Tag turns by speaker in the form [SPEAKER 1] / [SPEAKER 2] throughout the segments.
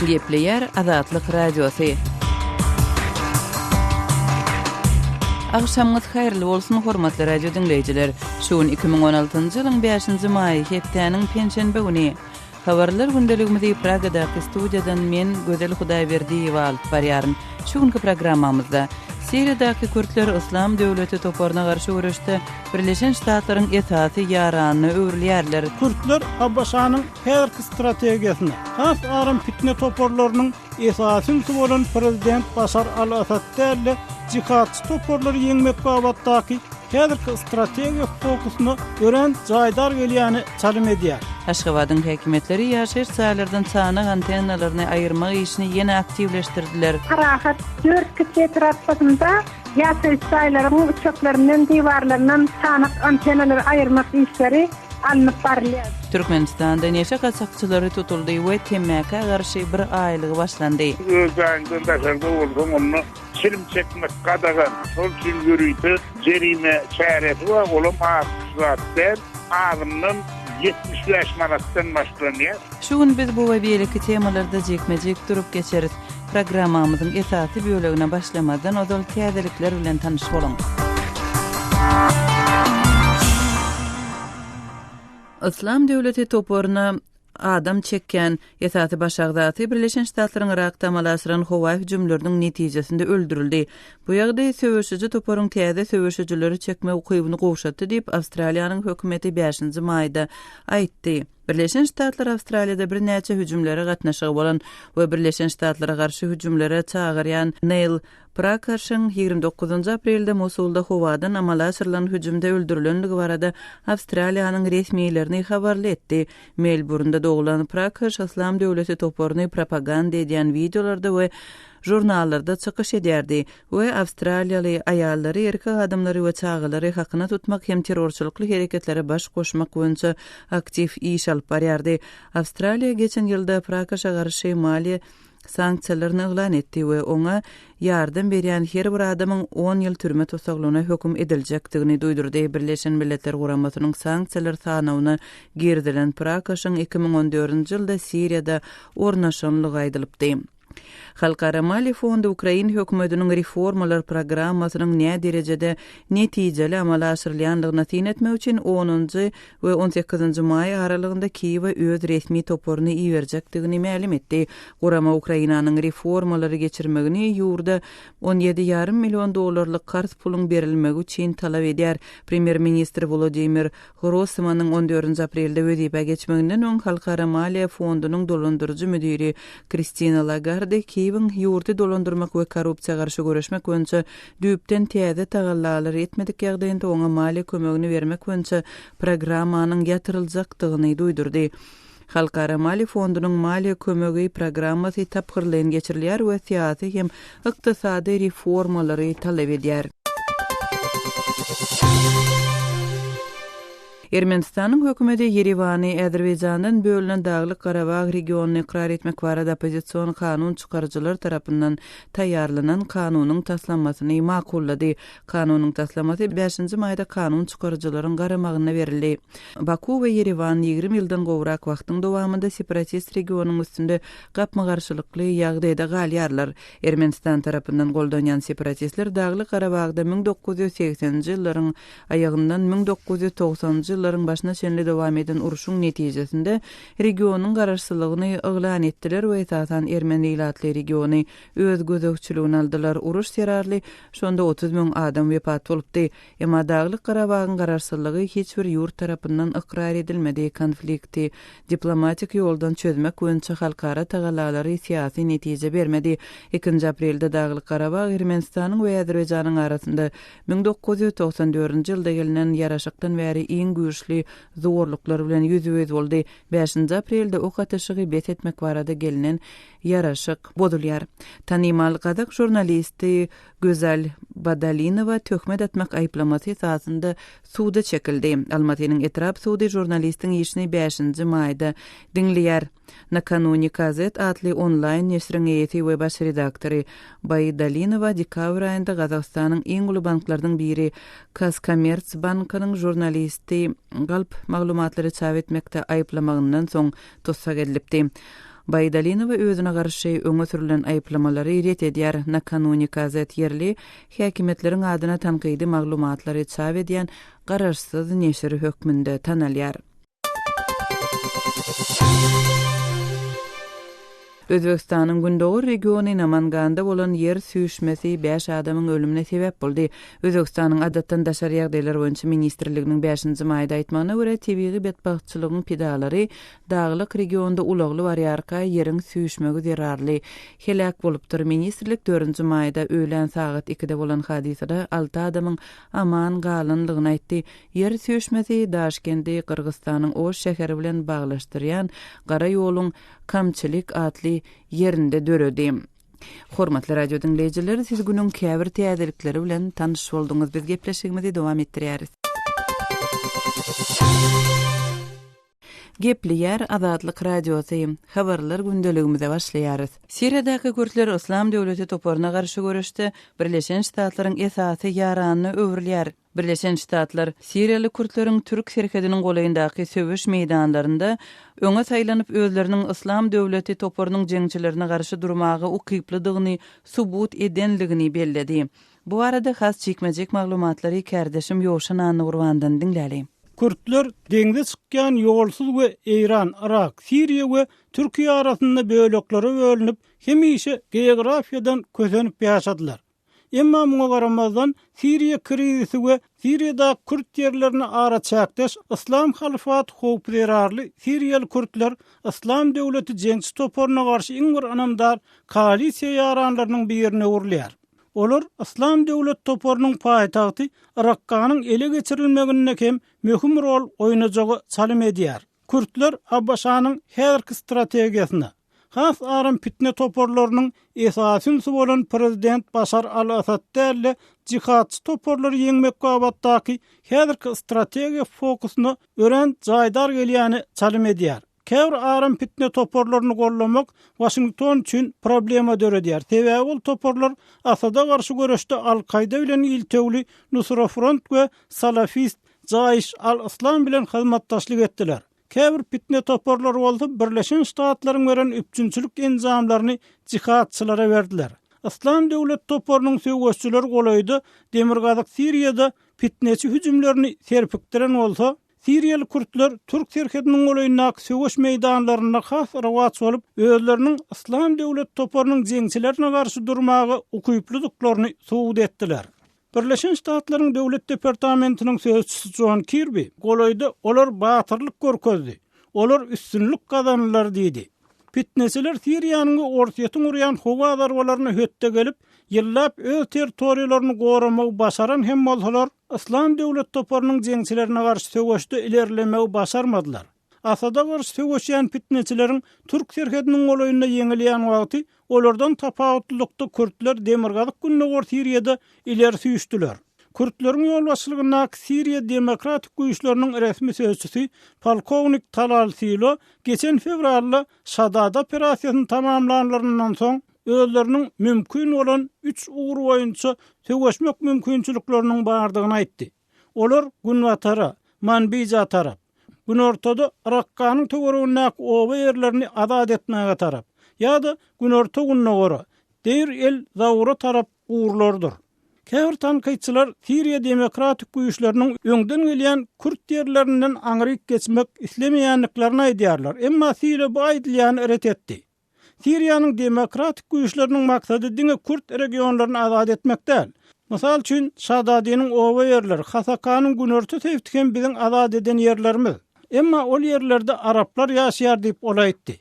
[SPEAKER 1] Gepleýär Azatlyk Radiosy. Agşamyňyz haýyrly bolsun, hormatly radio diňleýjiler! Şu gün 2016-njy ýylyň bäşinji maýy, hepdäniň penşenbe güni. Habarlar gündeligimizi Pragadaky studiýadan men, Gözel Hudaýberdiýewa alyp barýaryn. Şu günki programmamyzda, Siriýadaky kürtler Yslam döwleti toparyna garşy göreşde Birleşen Ştatlaryň esasy ýaranyna öwrülýärler.
[SPEAKER 2] Kürtler ABŞ-nyň häzirki strategiýasyna, has aram pitne toparlarynyň esasy ünsi bolan prezident Başar al-Assad däl-de, jihadçy toparlary ýeňmek babatdaky häzirki strategiýa fokusyna örän jaýdar gelýäne çalym edýär.
[SPEAKER 1] Aşgabadyň häkimiýetleri ýaşaýyş jaýlardan çanak antennalaryny aýyrmak işini ýene aktiwleşdirdiler.
[SPEAKER 3] Parahat dört kiçi etrapçasynda ýaşaýyş jaýlaryň üçeklerinden, diwarlaryndan çanak antennalary aýyrmak işleri alnyp barylýar.
[SPEAKER 1] Türkmenistanda neşe gaçakçylary tutuldy we temmäkä garşy bir aýlygy başlandy.
[SPEAKER 4] Öz jaýyňdan daşarda bolsaň, onda çilim çekmek gadagan. Şol üçin ýörite jerime çäresi bar, olam az zat däl, azyndan 75 manatdan başlanýar.
[SPEAKER 1] Şu gün biz bu we beýleki temalarda jikme-jik durup geçeris. Programmamyzyň esasy bölegine başlamazdan ozal täzelikler bilen tanyş boluň. Yslam döwleti toparyna adam çekýän esasy baş agzasy Birleşen Ştatlaryň Yrakda amala aşyran howa hüjümleriniň netijesinde öldürildi. Bu ýagdaý söweşiji toparyň täze söweşijileri çekme ukybyny gowşatdy diýip, Awstraliýanyň hökümeti bäşinji maýda aýtdy. Birleşen Ştatlar Awstraliýada birnäçe hüjümlere gatnaşygy bolan we Birleşen Ştatlara garşy hüjümlere çagyrýan Neil Prakaşyň 29 aprelde Mosulda howadan amala aşyrylan hüjümde öldürilenligi barada Awstraliýanyň resmilerini habarly etdi. Melburnda doglan Prakaş Yslam döwleti toparyny propaganda edýän wideolarda we žurnallarda çykyş edýärdi we awstraliýaly aýallary, erkek adamlary we çagalary hakyna tutmak hem terrorçylykly hereketlere baş goşmak boýunça aktiw iş alyp barýardy. Awstraliýa geçen ýylda Prakaşa garşy maliýe sanksiýalaryny yglan etdi we oňa ýardam berýän her bir adamyň on ýyl türme tussaglygyna höküm ediljekdigini duýdurdy. Birleşen Milletler Guramasynyň sanksiýalar sanawyna girizilen Prakaşyň 2014-nji ýylda Siriýada ornaşanlygy aýdylypdy. Halkara maliýe fondy ukrain hökümetiniň reformalar programmasynyň näderejede netijeli amala aşyrylýandygyna syn etmek üçin onunjy we on sekizinji maý aralygynda Kiýewe öz resmi toparyny iberjekdigini mälim etdi. Gurama Ukrainanyň reformalary geçirmegini ýurda on ýedi ýarym million dollarlyk karz puluň berilmegi üçin talap edýär. Premýer-ministr Wolodymyr Grossmanyň on dördünji aprelde wezipä geçmeginden öň Halkara maliýe fondunyň dolandyryjy müdiri Kristina Lagarde Kiýewiň ýurdy dolandyrmak we korrupsiýa garşy göreşmek boýunça düýpden täze tagallalary etmedik ýagdaýynda oňa maliýe kömegini bermek boýunça programmanyň ýatyryljakdygyny duýdurdy. Halkara maliýe fondunyň maliýe kömegi programmasy tapgyrlaýyn geçirilýär we syýasy hem ykdysady reformalary talap edýär. Ermenistanyň hökümeti Ýerewany Azerbaýjandan bölünen Daglyk-Garabag regionyny ykrar etmek barada oppozision kanun çykaryjylar tarapyndan taýýarlanan kanunyň taslamasyny makullady. Kanunyň taslamasy bäşinji maýda kanun çykaryjylaryň garamagyna berildi. Baku we Ýerewan 20 ýyldan gowrak wagtyň dowamynda separatist regionyň üstünde gapma-garşylykly ýagdaýda galýarlar. Ermenistan tarapyndan goldanýan separatistler Dagly-Garabagda 1980-nji ýyllaryň aýagyndan 1990-njy ýyllaryň başyna çenli dowam eden urşuň netijesinde regionyň garaşsyzlygyny yglan etdiler we esasan ermeni ilatly regiony öz gözegçiligine aldylar. Uruş zerarly şonda 30 müň adam wepat bolupdy. Emma Daglyk-Garabagyň garaşsyzlygy hiç bir ýurt tarapyndan ykrar edilmedi, konflikti diplomatik ýoldan çözmek boýunça halkara tagallalary syýasy netije bermedi. Ikinji aprelde Daglyk-Garabag Ermenistanyň we Azerbaýjanyň arasynda 1994-nji ýylda gelnen ýaraşykdan bäri iň güýçli zorluklar bilen ýüzbe-ýüz boldy. Bäşinji aprelde ok atyşygy bes etmek barada gelnen ýaraşyk bozulýar. Tanymal gazak žurnalisti Gözel Badalinowa töhmet atmak aýyplamasy esasynda suda çekildi. Almatynyň etrap sudy žurnalistiň işini bäşinji maýda diňleýär. Nakanune KZ atly onlaýn neşiriň eýesi we baş redaktory Baidalinowa dekabr aýynda Gazagystanyň iň uly banklarynyň biri Kazkommertsbankynyň žurnalisti galp maglumatlary çap etmekde aýyplamagyndan soň tussag edilipdi. Baýdalinowa özüne garşy öňe sürlen aýyplamalary ret edýär. Nakanune gazet ýerli häkimiýetleriň adyna tankydy maglumatlary çap edýän garaşsyz neşir hökmünde tanalýar. Özbegistanyň gündogar regiony Namanganda bolan ýer süýşmesi bäş adamyň ölümine sebäp boldy. Özbegistanyň Adatdan daşary ýagdaýlar boýunça ministrliginiň bäşinji maýda aýtmagyna görä, tebigy betbagtçylygyň pidalary daglyk regionda ulagly barýarka ýeriň süýşmegi zerarly heläk bolupdyr. Ministrlik dördünji maýda öýlän sagat ikide bolan hadysada alty adamyň aman galanlygyny aýtdy. Ýer süýşmesi Daşkendi Gyrgyzystanyň Oş şäheri bilen baglaşdyrýan gara ýoluň Kamçilik atly ýerinde döredi. Hormatly radio diňleýjiler, siz günüň käbir täzelikleri bilen tanyş bolduňyz. Biz gepleşigimizi dowam etdirýäris. Gepleýär Azatlyk Radiosy, Habarlar gündeligimize başlaýarys. Siriýadaky kürtler Yslam döwleti toparyna garşy göreşde Birleşen Ştatlaryň esasy ýaranyna öwrülýär. Birleşen Ştatlar siriýaly kürtleriň türk serhediniň golaýyndaky söweş meýdanlarynda öňe saýlanyp özleriniň Yslam döwleti toparynyň jeňçilerine garşy durmaga ukyplydygyny subut edenligini belledi. Bu barada has jikme-jik maglumatlary kärdeşim Ýowşan Annagurbandan diňläli.
[SPEAKER 2] Kürtler deňze çykýan ýolsuz we Eýran, Yrak, Siriýa we Türkiýe arasynda böleklere bölünip, hemişe geografiýadan kösenip ýaşadylar. Emma muňa garamazdan, Siriýa krizisi we Siriýadaky kürt ýerlerine araçäkdeş Yslam halyfaty howpy zerarly siriýaly kürtler Yslam döwleti jeňçi toparyna garşy iň bir ynamdar koalisiýa ýaranlarynyň birine öwrülýär. Olar Yslam döwlet toparynyň paýtagty Rakkanyň ele geçirilmeginde hem möhüm rol oýnajaga çalym edýär. Kürtler ABŞ-nyň häzirki strategiýasyna, has aram pitne toparlarynyň esasy ünsi bolan prezident Başar al-Assad däl-de, jihadçy toparlary ýeňmek babatdaky häzirki strategiýa fokusyna örän jaýdar gelýäne çalym edýär. Käbir aram pitne toparlaryny goldamak Waşington üçin problema döredýär, sebäbi ol toparlar Asada garşy göreşde Al-Kaýda bilen iltewli Nusra Front we salafist Jaýş al-Yslam bilen hyzmatdaşlyk etdiler. Käbir pitne toparlary bolsa Birleşen Ştatlaryň beren üpjünçilik enjamlaryny jihadçylara berdiler. Yslam döwlet toparynyň söweşçileri golaýda demirgazyk Siriýada pitneçi hüjümlerini serpikdiren bolsa, Siriýaly kürtler türk serhediniň golaýyndaky söweş meýdanlarynda has rowaç bolup, özleriniň Yslam döwlet toparynyň jeňçilerine garşy durmaga ukyplydyklaryny subut etdiler. Birleşen Ştatlaryň Döwlet departamentiniň sözçüsi Jon Kirbi golaýda olar batyrlyk görkezdi, olar üstünlik gazandylar diýdi. Pitneçiler Siriýanyň we Orsýetiň urýan howa zarbalaryna hötde gelip, ýyllap öz territoriýalaryny goramagy başaran hem bolsalar, Yslam döwlet toparynyň jeňçilerine garşy söweşde ilerlemegi başarmadylar. Asada garşy söweşýän pitneçileriň türk serhediniň golaýynda ýeňilýän wagty, olardan tapawutlylykda kürtler demirgazyk-gündogar Siriýada ileri süýşdüler. Kürtleriň ýolbaşçylygyndaky Siriýa demokratik güýçleriniň resmi sözçüsi polkownik Talal Silo geçen fewralda Şadad operasiýasyny tamamlanlaryndan soň, özleriniň mümkin bolan üç ugur boýunça söweşmek mümkinçilikleriniň bardygyny aýtdy. Olar günbatara, Manbija tarap, günortada Rakkanyň töweregindäki oba ýerlerini azat etmäge tarap ýa-da günorta-gündogara, Deir el-Zaura tarap ugurlardyr. Käbir tankytçylar Siriýa demokratik güýçleriniň öňden gelýän kürt ýerlerinden aňryk geçmek islemeýändiklerini aýdýarlar, emma Siriýa bu aýdylýany ret etdi. Siriýanyň demokratik güýçleriniň maksady diňe kürt regionlaryny azat etmek däl. Mysal üçin, Şadadiniň oba ýerleri, Hasakanyň günorta sebiti hem biziň azat eden ýerlerimiz. Emma ol ýerlerde araplar ýaşaýar diýip, ol aýtdy.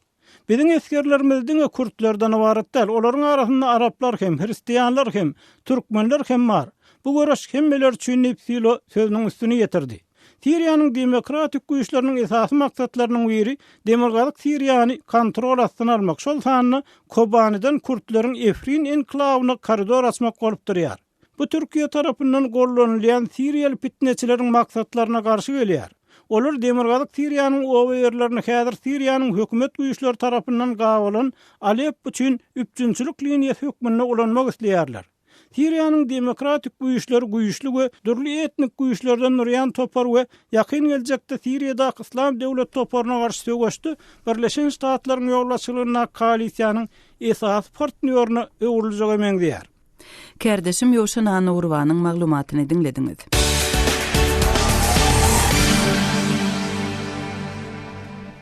[SPEAKER 2] Biziň esgerlerimiz diňe kürtlerden ybarat däl, olaryň arasynda araplar hem, hristianlar hem, türkmenler hem bar. Bu göreş hemmeler üçin diýip, Silo sözüniň üstüni ýetirdi. Siriýanyň demokratik güýçleriniň esasy maksatlarynyň biri demirgazyk Siriýany kontrol astyna almak, şol sanda Kobaniden kürtleriň Efrin enklawyna koridor açmak bolup durýar. Bu Türkiýe tarapyndan gollanylýan siriýaly pitneçileriň maksatlaryna garşy gelýär. Olar demirgazyk Siriýanyň oba ýerlerini häzir Siriýanyň hökümet güýçleri tarapyndan gabalan Aleppo üçin üpjünçilik liniýasy hökmünde ulanmak isleýärler. Siriýanyň demokratik güýçleri güýçli we dürli etnik güýçlerden durýan topar we ýakyn geljekde Siriýadaky Yslam döwlet toparyna garşy söweşde Birleşen Ştatlaryň ýolbaşçylygyndaky koalisiýanyň esasy partnýoryna öwrüljege meňzeýär.
[SPEAKER 1] Kärdeşim Ýowşan Annagurbanyň maglumatyny diňlediňiz.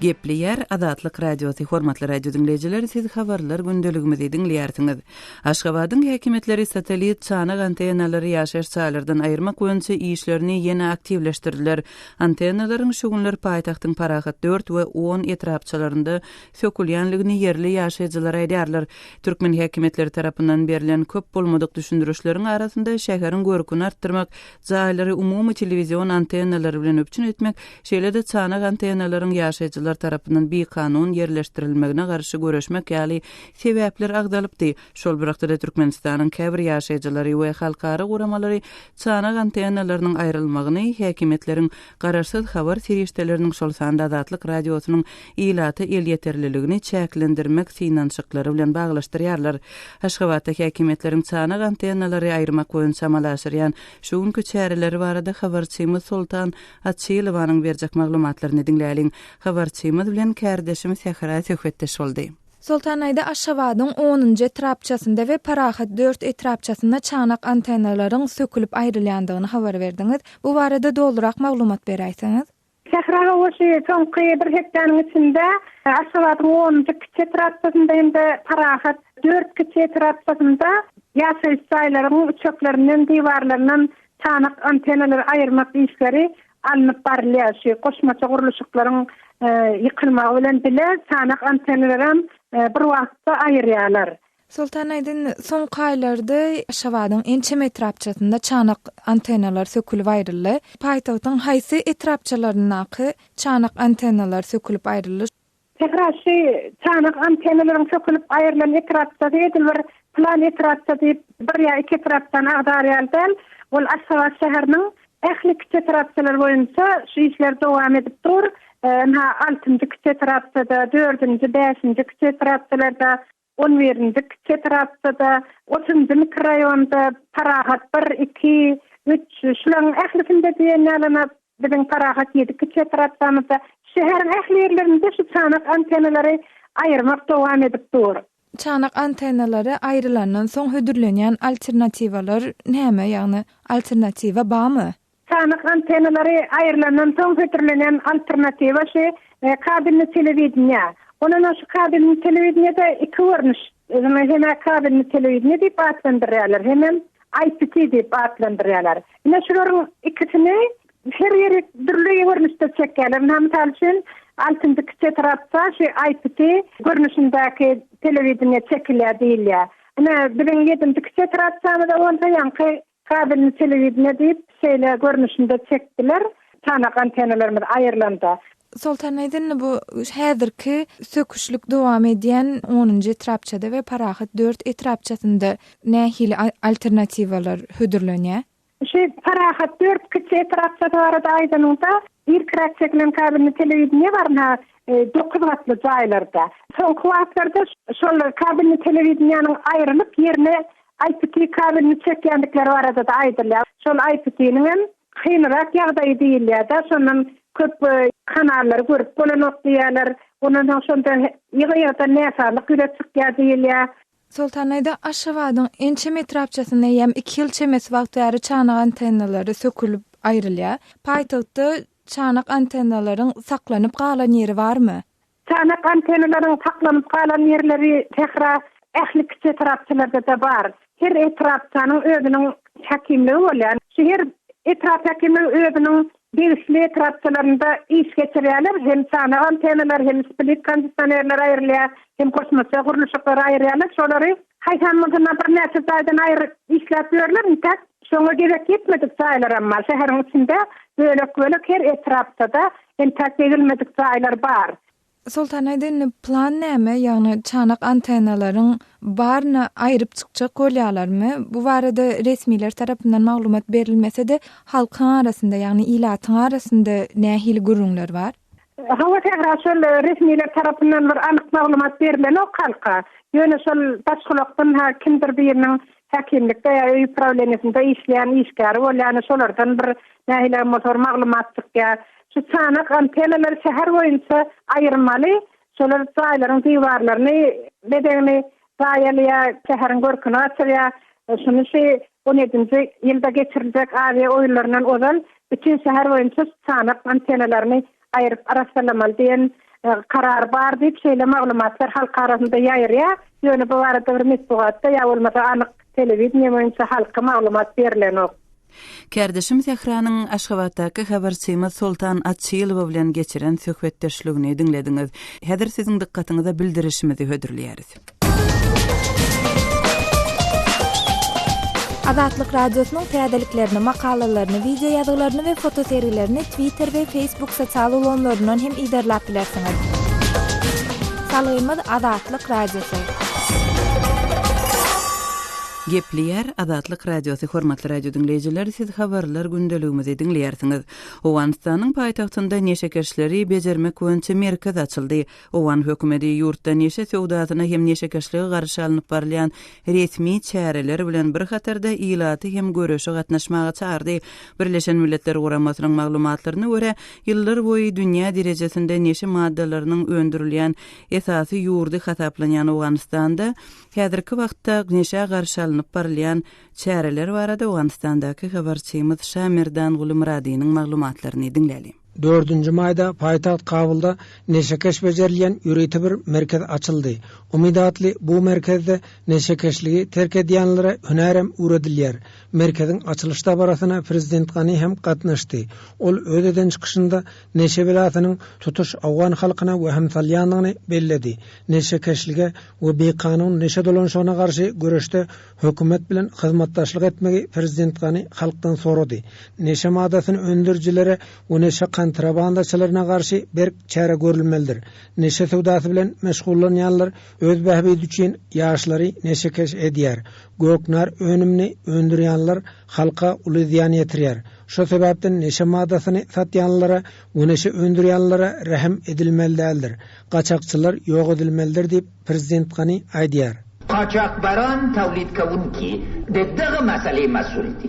[SPEAKER 1] Gepleýär Azatlyk Radiosy Hormatly radio diňleýjiler siz habarlar gündeligimizi diňleýärsiňiz. Aşgabadyň häkimiýetleri satellit çanak antennalary ýaşaýyş jaýlardan aýyrmak boýunça işlerini ýene aktiwleşdirdiler. Antennalaryň şu günler paýtagtyň Parahat dört we on etrapçalarynda sökülýänligini ýerli ýaşaýjylar aýdýarlar. Türkmen häkimiýetleri tarapyndan berlen köp bolmadyk düşündirişleriň arasynda şäheriň görküni artdyrmak, jaýlary umumy telewizion antennalary bilen üpjün etmek, şeýle-de çanak antennalaryň ýaşaýjylar tarapyndan bikanun ýerleşdirilmegine garşy göreşmek ýaly sebäpler agzalypdy. Şol bir wagtda-da Türkmenistanyň käbir ýaşaýjylary we halkara guramalary çanak antennalarynyň aýrylmagyny häkimiýetleriň garaşsyz habar serişdeleriniň, şol sanda Azatlyk Radiosynyň ilata elýeterliligini çäklendirmek synanyşyklary bilen baglaşdyrýarlar. Aşgabatda häkimiýetleriň çanak antennalary aýyrmak boýunça amala aşyrýan şu günki çäreleri barada habarçymyz Soltan Açylowanyň berjek maglumatlaryny diňläliň. Habarçymyz bilen kärdeşim Sähra söhbetdeş boldy.
[SPEAKER 5] Soltanaýda Aşgabadyň onunjy etrapçasynda we Parahat dört etrapçasynda çanak antennalaryň sökülip aýrylýandygyny habar berdiňiz. Bu barada dolurak maglumat beräýseňiz?
[SPEAKER 3] Sähra hawa şu soňky bir hepdäniň içinde Aşgabadyň onunjy kiçi etrapçasynda hem-de Parahat dört kiçi etrapçasynda ýaşaýyş jaýlaryň üçeklerinden, diwarlaryndan çanak antennalary aýyrmak işleri alnyp barylýar. Şu goşmaça gurluşyklaryň ýykylmagy bilen bile çanak antennalaram bir wagtda aýyrýarlar.
[SPEAKER 5] Soltan Aýdyn, soňky aýlarda Aşgabadyň ençeme etrapçasynda çanak antennalar sökülip aýryldy. Paýtagtyň haýsy etrapçalaryndaky çanak antennalar sökülip aýryldy?
[SPEAKER 3] Sähra şu çanak antennalaryň sökülip aýrylan etrapçasy edil bir pylan etrapça diýip bir ýa iki etrapçany agzar ýaly däl. Ol Aşgabat şäheriniň ähli kiçi etrapçalary boýunça şu işler dowam edip dur. Ynha altynjy kiçi etrapçada, dördünji, bäşinji kiçi etrapçalarda, On birinji kiçi etrapçada, otuzynjy mikroraýonda Parahat bir, iki, üç, şularyň ählisinde diýen ýalyna biziň Parahat ýedi kiçi etrapçamyzda, şäheriň ähli ýerlerinde şu çanak antennalary aýyrmak dowam edip dur.
[SPEAKER 5] Çanak antennalary aýrylandan soň hödürlenýän alternatiwalar näme, ýagny alternatiwa barmy?
[SPEAKER 3] Çanak antennalary aýrylandan soň hödürlenen alternatiwa şu kabelli telewideniýe. Ondan şu kabelli telewideniýe-de iki görnüş, hem-ä kabelli telewideniýe diýip atlandyrýarlar, hemem IPT diýip atlandyrýarlar. Ine şularyň ikisini her ýeri dürli görnüşde çekýärler. Ynha mysal üçin, altynjy kiçi etrapda şu IPT görnüşindäki telewideniýe çekilýär diýilýär. Ine biziň ýedinji kiçi etrapçamyzda bolsa ýaňky Kabelni telewideniýe diýip, şeýle görnüşinde çekdiler, çanak antennalarymyz aýrylanda.
[SPEAKER 5] Soltan Aýdyn bu häzirki söküşlik dowam edýän onunjy etrapçada we Parahat dört etrapçasynda nähili alternatiwalar hödürlenýär?
[SPEAKER 3] Şu Parahat dört kiçi etrapçasy barada aýdanyňda, irkiräk çekilen kabelni telewideniýe bar ynha dokuz gatly jaýlarda. Soňky wagtlarda şol kabelni telewideniýäniň aýrylyp ýerine IPT kabelini çekýändikleri barada-da aýdylýar. Şol IPT-niňem kynrak ýagdaýy diýilýär-de, şondan köp kanallary görüp bolanok diýýärler. Ondan soň şonda ýygy-ýygydan näsazlyk ýüze çykýar diýilýär.
[SPEAKER 5] Soltan aýda Aşgabadyň ençeme etrapçasynda eýýäm iki ýyl çemesi wagt bäri çanak antennalary sökülip aýrylýar. Paýtagtda çanak antennalaryň saklanyp galan ýeri barmy?
[SPEAKER 3] Çanak antennalaryň saklanyp galan ýerleri sähra ähli kiçi etrapçalarda-da bar. Her etrapçanyň özüniň häkimligi bolýar. Şu her etrap häkimligi özüniň degişli etrapçalarynda iş geçirýärler. Hem çanak antennalar, hem split kondisionerler aýrylýar, hem goşmaça gurluşyklary aýyrýarlar. Şolary haýsam bolsa birnäçe jaýdan aýryp işläp ýörler. Entäk şoňa gezek ýetmedik jaýlaram bar. Şäheriň içinde bölek-bölek her etrapçada Entäk degilmedik jaýlar bar.
[SPEAKER 5] Soltan aýda indi plan näme ýagny çanak antennalaryň baryny aýryp çykjak bolýalarmy? Bu barada resmiler tarapyndan maglumat berilmesede halkyň arasynda ýagny ilatyň arasynda nähili gürrüňler bar?
[SPEAKER 3] Hawa Sähra şol resmiler tarapyndan bir anyk maglumat berilenok halka. Ýöne şol daş gulakdan ha kimdir biriniň. häkimlikde ýa öý uprawleniýasynda işleýän işgäri bolýar, şolardan bir nähilem bolsa bir maglumat çykýar. Şu çanak antennalary şäher boýunça aýyrmaly, şolar jaýlaryň diwarlaryny bezegini zaýalaýar, şäheriň görküni gaçyrýar. Şuny şu on ýedinji ýylda geçiriljek Aziýa oýunlaryndan ozal bütin şäher boýunça şu çanak antennalaryny aýryp arassalamaly diýen karar bar diýip, şeýle maglumatlar halk arasynda ýaýraýar. Ýöne bu barada bir metbugatda ýa bolmasa anyk telewideniýe boýunça halka maglumat berilenok.
[SPEAKER 1] Kärdeşim Sähranyň Aşgabatdaky habarçymyz Soltan Açylowa bilen geçiren söhbetdeşligini diňlediňiz. Häzir siziň dykgatyňyza bildirişimizi hödürleýäris.
[SPEAKER 5] Azatlyk Radiosynyň täzeliklerini, makalalaryny, wideo ýazgylaryny we fotosergilerini Twitter we Facebook sosial ulgamlaryndan hem yzarlap bilersiňiz. Salgymyz Azatlyk Radiosy.
[SPEAKER 1] Gepleýär Azatlyk Radiosy Hormatly radio diňleýjiler, siz habarlar gündeligimizi diňleýärsiňiz. Owganystanyň paýtagtynda neşekeşleri bejermek boýunça merkez açyldy. Owgan hökümeti ýurtda neşe söwdasyna hem neşekeşlige garşy alnyp barylýan resmi çäreler bilen bir hatarda ilaty hem göreşe gatnaşmaga çagyrdy. Birleşen Milletler Guramasynyň maglumatlaryna görä, ýyllar boýy dünýä derejesinde neşe maddalarynyň öndürilýän esasy ýurdy hasaplanýan Owganystanda häzirki wagtda neşä garşy alnyp barylýan çäreler barada Owganystandaky habarçymyz Şamerdanguly Myradynyň maglumatlaryny diňläliň.
[SPEAKER 6] Dördünji maýda paýtagt Kabulda neşekeş bejerilýän ýörite bir merkez açyldy. Umyt atly bu merkezde neşekeşligi terk edýänlere hünärem öwredilýär. Merkeziň açylyş dabarasyna prezident Gani hem gatnaşdy. Ol öz eden çykyşynda neşe belasynyň tutuş owgan halkyna wehim salýandygyny belledi. Neşekeşlige we bikanun neşe dolanyşygyna garşy göreşde Hökümet bilen hyzmatdaşlyk etmegi prezident Gani halkdan sorady. Neşe maddasyny öndürijilere we neşe kontrabandaçylaryna garşy berk çäre görülmelidir. Neşe söwdasy bilen meşgullanýanlar öz bähbidi üçin ýaşlary neşekeş edýär. Göknar önümini öndürýänler halka uly zyýan ýetirýär. Şo sebäpden neşe maddasyny satýanlara we neşe öndürýänlere rehim edilmeli däldir. Gaçakçylar ýok edilmelidir diýip, prezident Gani aýdýar.
[SPEAKER 7] قاچاقبران تولید کوونکي د دغه مسئلې مسؤل دي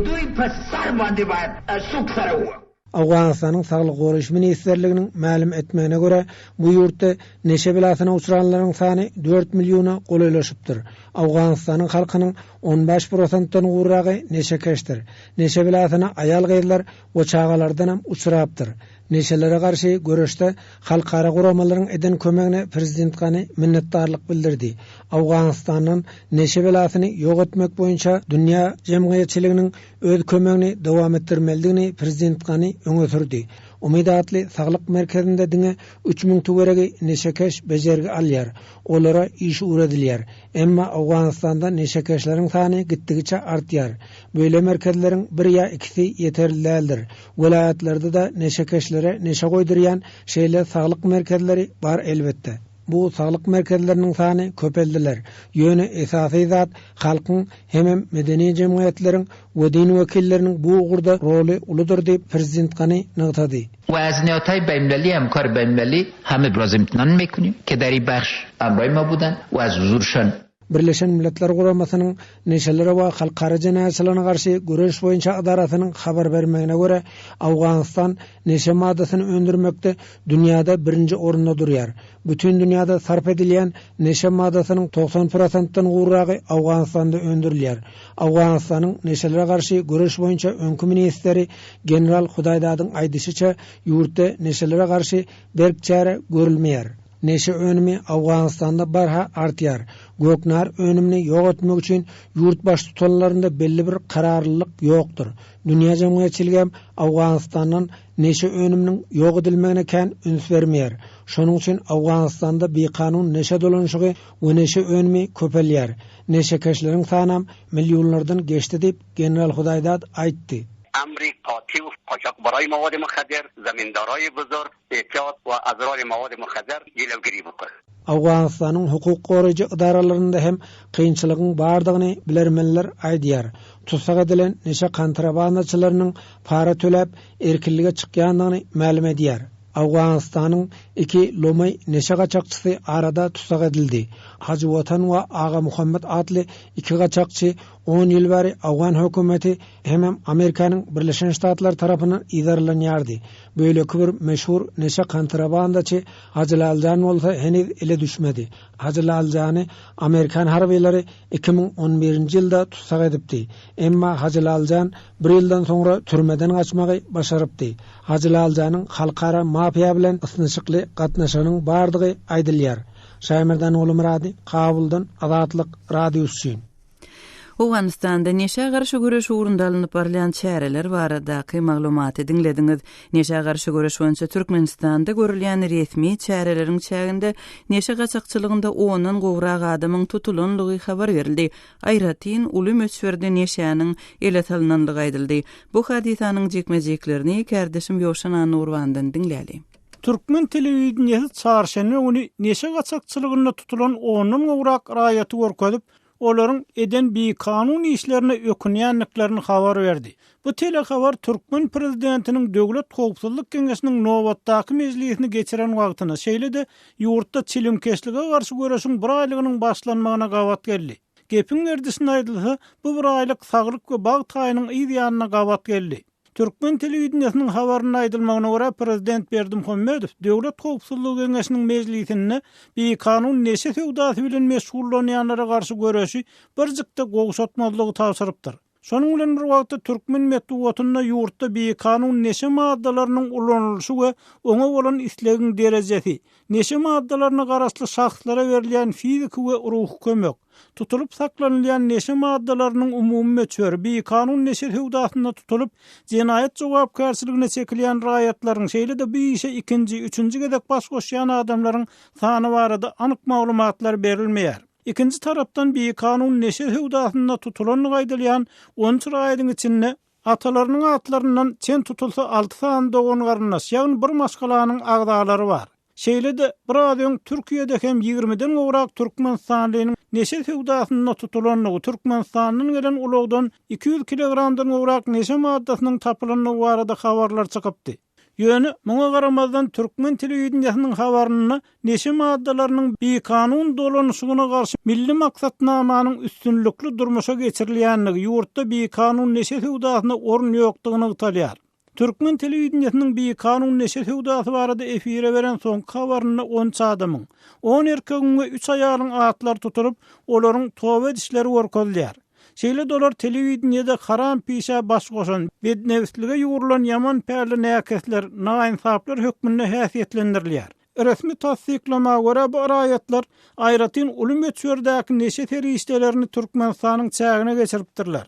[SPEAKER 7] دوی په سر باندې باید سوک سره ووهو.
[SPEAKER 6] Owganystanyň Saglygy goraýyş ministrliginiň mälim etmegine görä, bu ýurtda neşe belasyna uçranlaryň sany dört milliona golaýlaşypdyr. Owganystanyň halkynyň on bäş prosentden gowragy neşekeşdir. Neşe belasyna aýal-gyzlar we çagalardanam uçrapdyr. Neşelere garşy göreşde halkara guramalaryň eden kömegine prezident Gani minnetdarlyk bildirdi. Owganystandan neşe belasyny ýok etmek boýunça dünýä jemgyýetçiliginiň öz kömegini dowam etdirmelidigini prezident Gani öňe sürdi. Umyt atly saglyk merkezinde diňe 3000 töweregi neşekeş bejergi alýar. Olara iş öwredilýär. Emma Owganystanda neşekeşleriň sany gitdigiçe artýar. Beýle merkezleriň bir ýa ikisi ýeterli däldir. Welaýatlarda-da neşekeşlere neşe goýdurýan şeýle saglyk merkezleri bar elbetde. Bu saglyk merkezleriniň sany köpeldiler. Ýöne esasy zat halkyň hemem medeni jemgyýetleriň we din wekilleriniň bu ugurda roly uludyr diýip, prezident Gani nygtady.
[SPEAKER 7] و از نهادهای بین‌المللی همکار بین‌المللی هم ابراز امتنان میکنیم که در این بخش همراه ما بودند و از حضورشان
[SPEAKER 6] Birleşen Milletler Guramasynyň Neşelere we halkara jenaýatçylygyna garşy göreş boýunça edarasynyň habar bermegine görä, Owganystan neşe maddasyny öndürmekde dünýäde birinji orunda durýar. Bütin dünýäde sarp edilýän neşe maddasynyň 90 prosentden gowragy Owganystanda öndürilýär. Owganystanyň neşelere garşy göreş boýunça öňki ministri general Hudaýdadyň aýdyşyça, ýurtda neşelere garşy berk çäre görülmeýär. Neşe önümi Owganystanda barha artýar. Göknar önümini ýok etmek üçin ýurt baştutanlarynda belli bir kararlylyk ýokdur. Dünýä jemgyýetçiligem Owganystandan neşe önüminiň ýok edilmegine kän üns bermeýär. Şonuň üçin Owganystanda bikanun neşe dolanyşygy we neşe önümi köpelýär. Neşekeşleriň sanam millionlardan geçdi diýip, general Hudaýdad aýtdy.
[SPEAKER 8] امری قاطع و قاچاقبرای مواد مخدر، زمیندارای بزرگ، احتیاط و اضرار مواد مخدر جلوگیری بکنه.
[SPEAKER 6] Owganystanyň hukuk goraýjy edaralarynda hem kynçylygyň bardygyny bilermenler aýdýar. Tussag edilen neşe kontrabandaçylarynyň para töläp, erkinlige çykýandygyny mälim edýär. Owganystanyň iki lomaý neşe gaçakçysy arada tussag edildi. Hajy Watan we Aga Muhammet atly iki gaçakçy on ýyl bäri owgan hökümeti hemem Amerikanyň Birleşen Ştatlary tarapyndan yzarlanýardy. Beýleki bir meşhur neşe kontrabandaçy Hajy Laljan bolsa heniz ele düşmedi. Hajy Laljany amerikan harbylary 2011-nji ýylda tussag edipdi. Emma Hajy Laljan bir ýyldan soňra türmeden gaçmagy başarypdy. Hajy Laljanyň halkara mafiýa bilen ysnyşykly gatnaşygynyň bardygy aýdylýar. Şaýmerdan Gulumyrady, Kabuldan Azatlyk Radiosy üçin.
[SPEAKER 1] Owganystanda neşä garşy göreş ugrunda alnyp barylýan çäreler baradaky maglumaty diňlediňiz. Neşä garşy göreş boýunça Türkmenistanda görülýän resmi çäreleriň çäginde neşe gaçakçylygynda ondan gowrak adamyň tutulanlygy habar berildi. Aýratyn uly möçberde neşäniň ele salnanlygy aýdyldy. Bu hadysanyň jikme-jiklerini kärdeşim Ýowşan Annagurbandan diňläli.
[SPEAKER 2] Türkmen telewideniýesi çarşenbe güni neşe gaçakçylygynda tutulan ondan gowrak raýaty görkezip, olaryň eden bikanun işlerine ökünýändiklerini habar berdi. Bu telehabar türkmen prezidentiniň Döwlet howpsuzlyk geňeşiniň nobatdaky mejlisini geçiren wagtyna, şeýle-de ýurtda çilimkeşlige garşy göreşiň bir aýlygynyň başlanmagyna gabat geldi. Gepiň gerdişine aýdylsa, bu bir aýlyk Saglyk we bagt aýynyň yz ýanyna gabat geldi. Türkmen telewideniýesiniň habarynda aýdylmagyna görä, prezident Berdimuhamedow Döwlet howpsuzlygy geňeşiniň mejlisinde bikanun neşe söwdasy bilen meşgullanýanlara garşy göreşi birjik-de gowşatmazlygy tabşyrypdyr. Şonuň bilen bir wagtda, türkmen metbugatynda ýurtda bikanun neşe maddalarynyň ulanylyşy we oňa bolan islegiň derejesi, neşe maddalaryna garaşly şahslara berilýän fiziki we ruhy kömek, Tutulyp saklanylýan neşe maddalarynyň umumy möçberi, bikanun neşe söwdasynda tutulyp, jenaýat jogapkärçiligine çekilýän raýatlaryň, şeýle-de bu işe ikinji, üçünji gezek baş goşýan adamlaryň sany barada anyk maglumatlar berilmeýär. Ikinji tarapdan, bikanun neşe söwdasynda tutulandygy aýdylýan on üç raýadyň içinde atalarynyň atlaryndan çen tutulsa alty sany dogan-garyndaş, ýagny bir maşgalanyň agzalary bar. Şeýle-de, biraz öň Türkiýede hem ýigrimiden gowrak türkmenistanlynyň neşe söwdasynda tutulandygy, Türkmenistandan gelen ulagdan 200 kilogramdan gowrak neşe maddasynyň tapylandygy barada habarlar çykypdy. Ýöne, muňa garamazdan, türkmen telewideniýesiniň habarynda neşe maddalarynyň bikanun dolanyşygyna garşy milli maksatnamanyň üstünlikli durmuşa geçirilýändigi, ýurtda bikanun neşe söwdasyna orun ýokdugy nygtalýar. Türkmen telewideniýesiniň bikanun neşe söwdasy barada efire beren soňky habarynda on üç adamyň, on erkegiň we üç aýalyň atlary tutulyp, olaryň toba edişleri görkezilýär. Şeýle-de olar telewideniýede haram pişä baş goşan, bednebislige ýugrulan ýaman pälli näkesler, naýynsaplar hökmünde häsiýetlendirilýär. Resmi tassyklama görä, bu raýatlar aýratyn uly möçberdäki neşe serişdelerini Türkmenistanyň çägine geçiripdirler.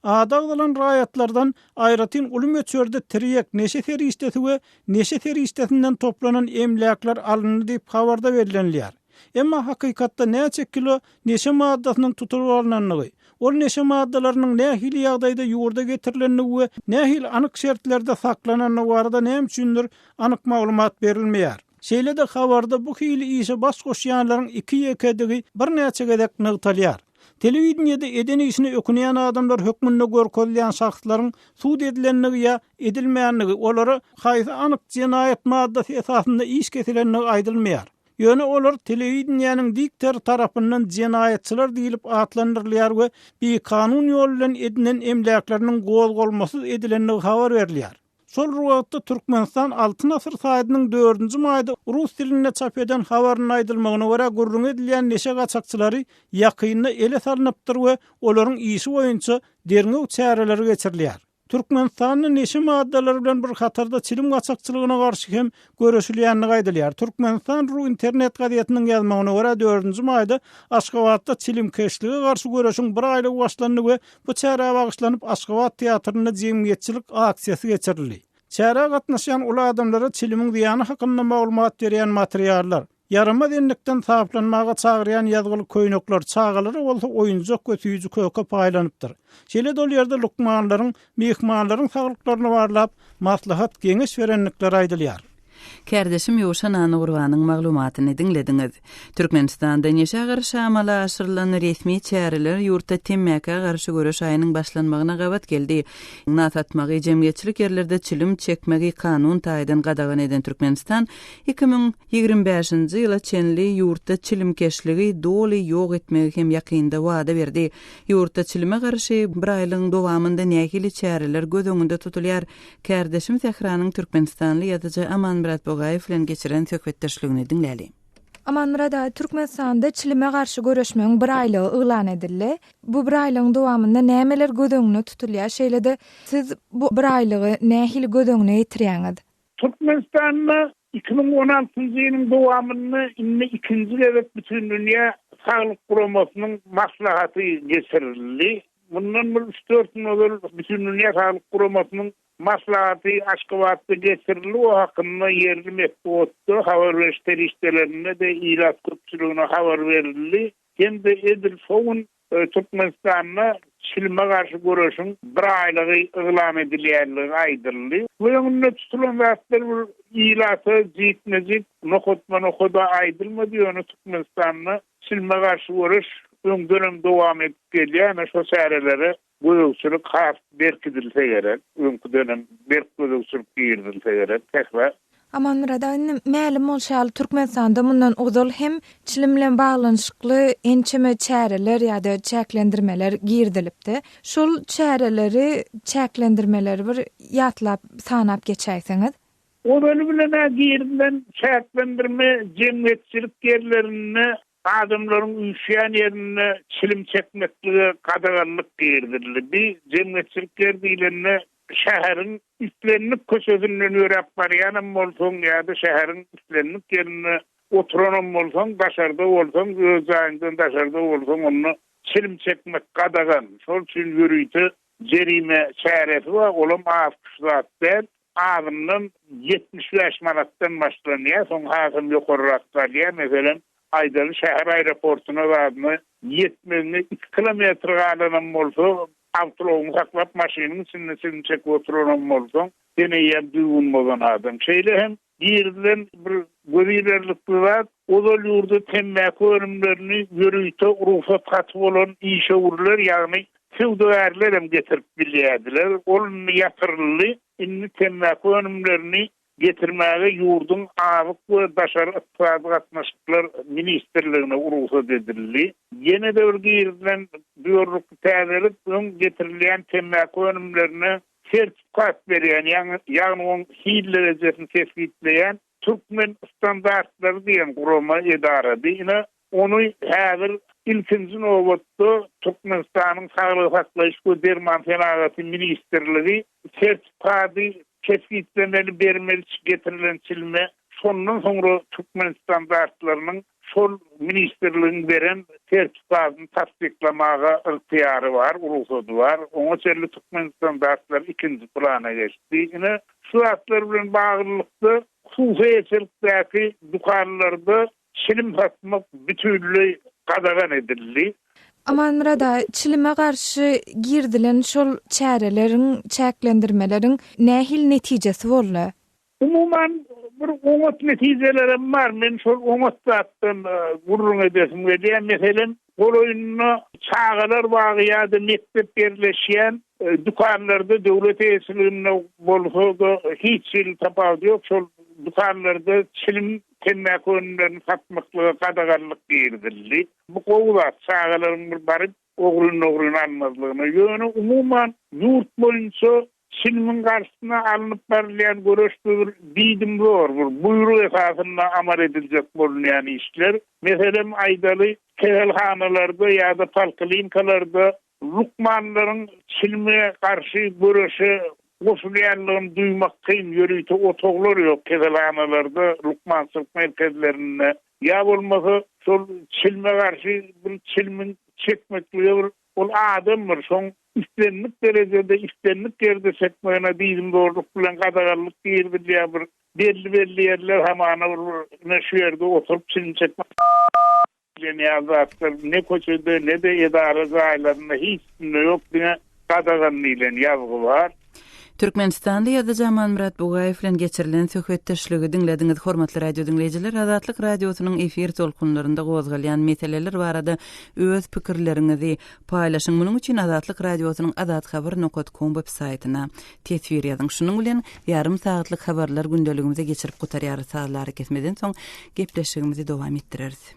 [SPEAKER 2] Ady agzalan raýatlardan aýratyn uly möçberde tirýek, neşe serişdesi we neşe serişdesinden toplanan emläkler alyndy diýip, habarda bellenilýär. Emma hakykatda näçe kilo neşe maddasynyň tutulyp alnandygy, ol neşe maddalarynyň nähili ýagdaýda ýurda getirilendigi we nähili anyk şertlerde saklanandygy barada näme üçindir anyk maglumat berilmeýär. Şeýle-de habarda bu hili işe baş goşýanlaryň iki-ýekedigi birnäçe gezek nygtalýar. Telewideniýede eden işine ökünýän adamlar hökmünde görkezilýän şahslaryň sud edilendigi ýa edilmändigi, olara haýsy anyk jenaýat maddasy esasynda iş kesilendigi aýdylmaýar. Ýöne olar telewideniýäniň diktory tarapyndan jenaýatçylar diýlip atlandyrylýar we bikanun ýol bilen edinen emläkleriniň gozgalmasyz edilendigi habar berilýär. Şol bir wagtda, Türkmenistan Altyn asyr saýtynyň dördünji maýda rus dilinde çap eden habarynda aýdylmagyna görä, gürrüňi edilýän neşe gaçakçylary ýakynda ele salnypdyr we olaryň işi boýunça derňew çäreleri geçirilýär. Türkmenistanda neşe maddalary bilen bir hatarda çilim gaçakçylygyna garşy hem göreşilýändigi aýdylýar. Türkmenistan ru internet gazetiniň ýazmagyna görä, dördünji maýda Aşgabatda çilimkeşlige garşy göreşiň bir aýlygy başlandy we Bu çärä bagyşlanyp Aşgabat teatrynda jemgyýetçilik aksiýasy geçirildi. Çärä gatnaşýan uly adamlara çilimiň zyýany hakynda maglumat berýän materiallar, ýaramaz endikden saplanmaga çagyrýan ýazgyly köýnekler, çagalara bolsa oýunjak we süýji-köke paýlanypdyr. Şeýle-de ol ýerde lukmanlaryň myhmanlaryň saglyklaryny barlap, maslahat-geňeş berendikleri aýdylýar.
[SPEAKER 1] Kärdeşim Ýowşan Annagurbanyň maglumatyny diňlediňiz. Türkmenistanda neşä garşy amala aşyrylan resmi çäreler ýurtda temmäkä garşy göreş aýynyň başlanmagyna gabat geldi. Nas atmagy, jemgyýetçilik ýerlerde çilim çekmegi kanun taýdan gadagan eden Türkmenistan 2025-nji ýyla çenli ýurtda çilimkeşligi doly ýok etmegi hem ýakynda wada berdi. Ýurtda çilime garşy bir aýlygyň dowamynda nähili çäreler göz öňünde tutulýar? Kärdeşim Sähranyň türkmenistanly ýazyjy Amanmyrat Bogaýew bilen geçiren söhbetdeşligini diňläli.
[SPEAKER 5] Amanmyrat aga, Türkmenistanda çilime garşy göreşmegiň bir aýlygy yglan edildi. Bu bir aýlygyň dowamynda nämeler göz öňünde tutulýar? Şeýle-de, siz bu bir aýlygy nähili göz öňüne getirýäňiz?
[SPEAKER 4] Türkmenistanda 2016-njy ýylyň dowamynda indi ikinji gezek Bütindünýä Saglyk Guramasynyň maslahaty geçirildi. Mundan bir üç-dört gün ozal Bütindünýä Saglyk Guramasynyň maslahaty Aşgabatda geçirildi. O hakynda ýerli metbugatda, habar beriş serişdelerinde-de ilat köpçüligine habar berildi. Hem-de edil şo gün Türkmenistanda çilime garşy göreşiň bir aýlygy yglan edilýänligi aýdyldy. Göz öňünde tutulan zatlar bir ilata jikme-jik, nokatma-nokada aýdylmady, ýöne Türkmenistanda çilime garşy göreş öňdenem dowam edip gelýär, ine şo çärelere gözegçilik has berkidilse gerek, öňküdenem berk gözegçilik girizilse gerek, Sähra.
[SPEAKER 5] Amanmyrat aga, indi mälim bolşy ýaly, Türkmenistanda mundan ozal hem çilim bilen baglanyşykly ençeme çäreler ýa-da çäklendirmeler girizilipdi. Şol çäreleri, çäklendirmeleri bir ýatlap, sanap geçäýseňiz.
[SPEAKER 4] Ozaly bilen-ä girizilen çäklendirme jemgyýetçilik ýerlerinde Adamlaryň üýşýän ýerinde çilim çekmeklige gadaganlyk girizildi. Bi jemgyýetçilik ýer diýlende şäheriň islendik köçesinden ýöräp barýanam bolsaň ýa-da şäheriň islendik ýerinde oturanam bolsaň, daşarda bolsaň, öz jaýyňdan daşarda bolsaň onda çilim çekmek gadagan. Şol üçin ýörite jerime çäresi bar, olam az-küş zat däl. Azyndan 75 manatdan başlanýar, soň hasam ýokarrak galýar. Meselem, aýdaly, şäher aeroportuna zadyna ýetmegiňe iki kilometr galanam bolsa, awtoulagyňy saklap, maşynyň içinde çilim çekip oturanam bolsaň, sen eýýäm düzgün bozan adam. Şeýle hem girizilen bir gözilerlikli zat, ozal ýurda temmäki önümlerini ýörite rugsat haty bolan işewürler, ýagny söwdagärler hem getirip bilýärdiler. Ol indi ýatyryldy. Indi temmäki önümlerini getirmäge ýurduň Azyk we daşary ykdysady gatnaşyklar ministrligine rugsat edildi. Ýene-de bir girizilen duýarlykly täzelik, öň getirilýän temmäki önümlerine sertifikat berýän, ýagny oň hil derejesini kesgitleýän Türkmen standartlary diýen gurama edarady. Ine, ony häzir ilkinji nobatda Türkmenistanyň Saglygy saklaýyş we derman senagaty ministrligi sertifikady kesgitlemeli, bermeli getirilen çilime, şondan soňra türkmen standartlarynyň şol ministrligiň beren sertifikatyny tassyklamaga ygtyýary bar, rugsady bar. Oňa çenli türkmen standartlary ikinji plana geçdi. Ine, şu zatlar bilen baglylykda hususy eýeçilikdäki dükanlarda çilim satmak bütinleý gadagan edildi.
[SPEAKER 5] Amanmyrat aga, çilime garşy girizilen şol çäreleriň, çäklendirmeleriň nähili netijesi boldy?
[SPEAKER 4] Umuman, bir oňat netijelerem bar. Men şol oňat zatdan gürrüň edesim gelýär. Meselem, golaýynda çagalar bagy ýa-da mekdep ýerleşýän dükanlarda döwlet eýeçiliginde bolsa-da hiç hili tapawudy ýok, şol dükanlarda çilim, temmäki önümlerini satmaklyga gadaganlyk girizildi. Bu gowy zat, çagalaryň bir baryp ogryn-ogryn almazlygyna. Ýöne umuman ýurt boýunça çilimiň garşysyna alnyp barylýan göreş bu bir diýdimzor, bir buýruk esasynda amal ediljek bolunýan işler. Meselem aýdaly, keselhanalarda ýa-da polklinikalarda lukmanlaryň çilime garşy göreşe goşulýanlygyny duýmak kyn, ýörite otaglar ýok keselhanalarda, lukmançylyk merkezlerinde. Ýa bolmasa şol çilime garşy bir çilimiň çekmeklige bir ol adamdyr, şoň islendik derejede, islendik ýerde çekmegine diýdimzorluk bilen gadaganlyk girizilýär, bir belli-belli ýerler hamana bir ine şu ýerde oturyp çilim çekmek diýen ýaly zatlar ne köçede, ne-de edara jaýlarynda hiç kimde ýok, diňe gadagan diýlen ýazgy bar.
[SPEAKER 1] Türkmenistanly ýazyjy Amanmyrat Bugaýew bilen geçirilen söhbetdeşligi diňlediňiz. Hormatly radio diňleýjiler, Azatlyk Radiosynyň efir tolkunlarynda gozgalýan meseleler barada öz pikirleriňizi paýlaşyň. Munuň üçin Azatlyk Radiosynyň azathabar nokat kom web saýtyna teswir ýazyň. Şunuň bilen ýarym sagatlyk habarlar gündeligimizi geçirip gutarýarys. Sazly arakesmeden soň gepleşigimizi dowam etdireris.